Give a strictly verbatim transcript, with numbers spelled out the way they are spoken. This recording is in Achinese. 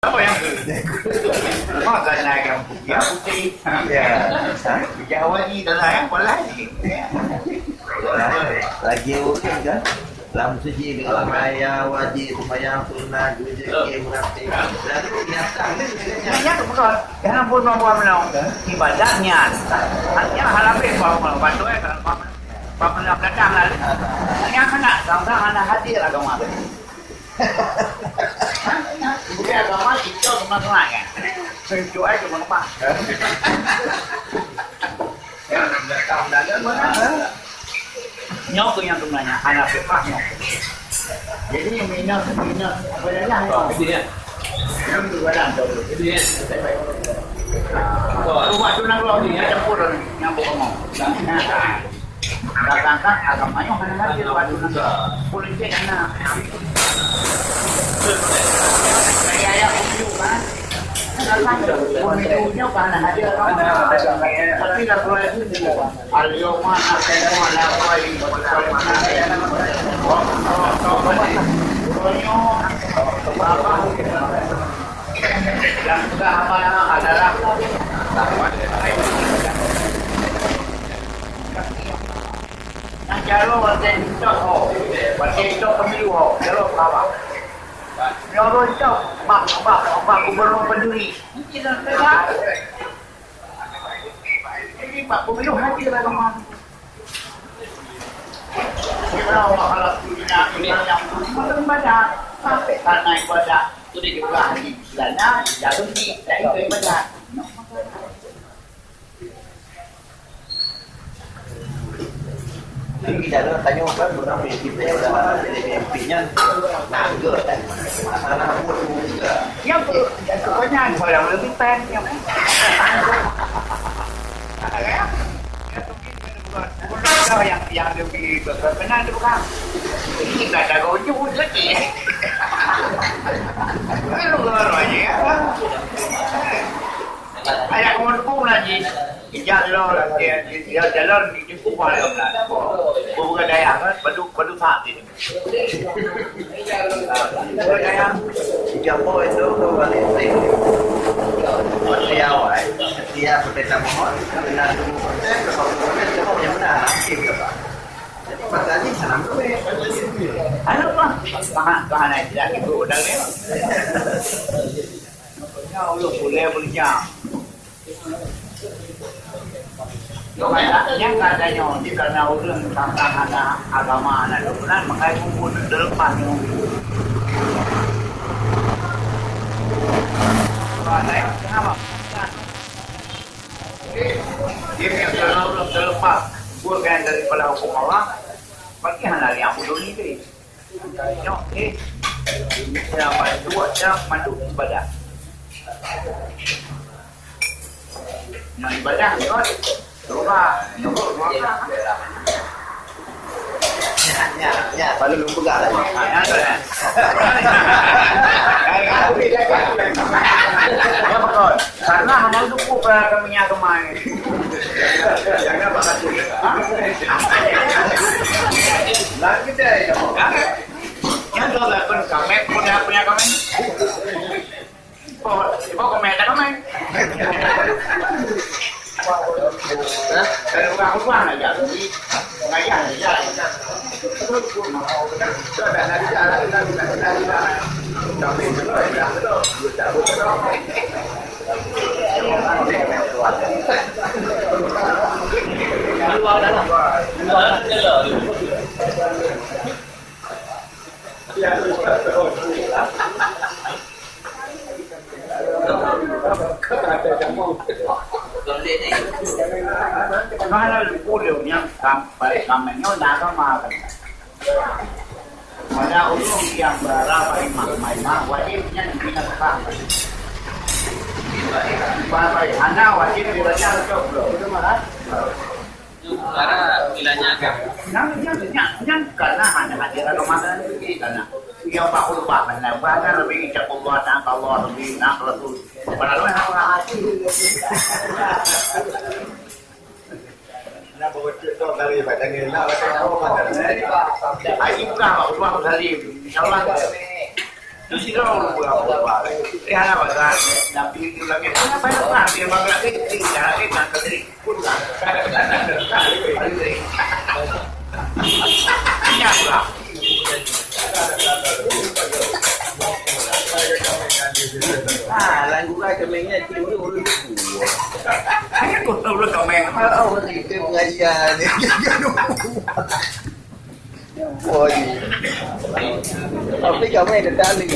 Apa yang tu? Apa kan naik yang putih? Yang putih. Ya. Jawa ni dah lah yang pala ni. Lagi orang kan? Lam suci, lam raya, wajib, sembahyang, sunat, rezeki, berarti. Berarti binatang ni. Niat tu bukan. Jangan pun mampu menang. Ibadah niat. Artinya hal apa yang bawa malam? Bantu eh, kalau apa? Apa pernah datang lah. Yang mana? Kadang-kadang anak hadir agama tu. Bukan agama, kita sama-sama kan. Sejuk aja cuma apa. Nyoe keuh nyang sebenarnya hana fiqah nyoe. Jadi minus, minus apa ya, ya? Oh, itu ya. Minus tu badan tu. Itu ya. Baik, baik. Oh, rumah tu nang roh ni, ya, campur ni, nyambung ngomong. Nah, nah. Kadang-kadang agama nyoe hana lagi waktu nang roh. Politik hana. Saya ayah umum kan. Kadang-kadang umumnya hana ada. Tapi dah keluar itu. Al-yawma nakhtimu ala afwahihim wa tukallimuna aydihim. Dan juga apa nama adalah yang jalur watèe cok ho, watèe cok pemilu ho, jalur apa? Jalur cok bak, bak, bak gubernur pendiri. Ini dah tegak. Jadi, Pak Gubernur hadir lah, teman. Kita Allah Allah punya yang makan ibadah. Sampai karena ibadah. Itu dia juga hadir. Istilahnya, jalan di, dari ibadah. Tapi dalam tanya kan, orang P D I P yang dalam P D I P nyan, nangga kan. Masalah buat juga. Yang tu, yang tu banyak, yang lebih pen, yang yang, yang lebih berkenan tu kan. Ini tak ada kau jemput lagi. Lalu keluar aja, ya. Ayah kamu dukung lagi. Ijak lor, ya, ya, jalan di Cukup malam lah. Bukan daya kan, padu, padu saat ini. Bukan daya. Tiga poin tu, tu balik sini. Setia, wai. Setia, kita mohon. Benar, tu, kita mohon yang benar. Okey, kita. Jadi, pasal ni, senang tu, eh. Ayo, Pak. Tahan, tahan, eh. Tidak, ibu, udah, ya. Nya ulôn pulèe beureuja. Nyang kata nyoe, jikalau ureueng tantang hana agama hana keubeunan, maka ibu pun teuleupah nyoe. Kenapa? Jikalau ureueng teuleupah bukan daripada hukum Allah, berarti hana lé ampun lé. Nyoe, eh, nyang mandum, nyang mandum ibadah. Nyang ibadah, kot. Doa, nyebut doa. Ya, ya, ya, baru lu pegang tadi. Ah, ya, tu, ya. Ya, betul. Karena hana duku peunaga minyak kemai. Jangan bahas duit. Lagi deh, ya. Yang tu lah pun kamet, punya, punya kamet. Oh, oh, kamet, kamet. Hah? Kalau orang rumah aja. Mana boleh yang sampai kami nyonya sama kan. Pada ulun yang berapa imam, imam wajib yang kita paham. Bapak, anak wajib dibaca untuk belum? Itu mana? Karena wilayahnya agak. Nyan, nyan, nyan, nyan karena hana hadir agama dan rezeki karena. Iya, Pak, khutbah kan, nah, bahkan lebih ucap Allah, nak Allah, lebih nak Rasul. Padahal orang haji. Nah, bawa cerita kali, Pak, jangan nak, Pak, jangan nak. Haji bukan, Pak, khutbah Salim. Insya Allah. Itu sih orang bukan khutbah. Hana basa, tapi itu lagi. Kenapa yang pernah dia makan ni? Ini cara dia nak kena ikut lah. Ingat lah. Ah, lagu kan kemengnya tidur dulu. Hanya kau tahu lah kemeng. Oh, itu pengajian. Oh, iya. Tapi kami ada tali.